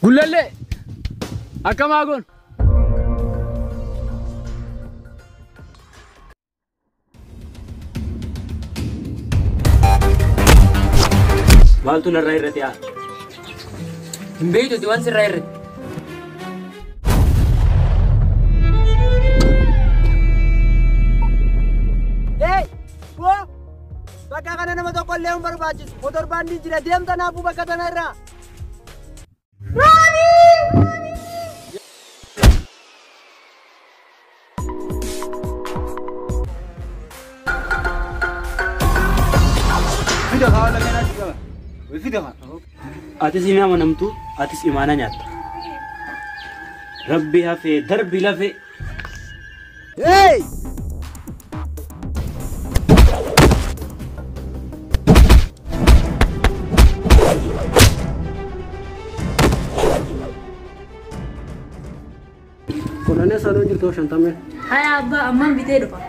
Gullallee akkam haa goonu? Maaltu narraa irratti haa? Hin beektuti waan sirraa irratti. Hey! Boo! Bakka kana nama tokko illee hin barbaachisu. Motorbaandiin jira deemta naafuu bakka tana irraa. Fida kaa lagana qaba. Fida kaa. Atis hin amanamtu, atis imaana nyaatta. Rabbi hafee darbi lafee. Hey! Kudhanii sadan jirtu shantamee. Haya abbaa ammaan bitee dhufa.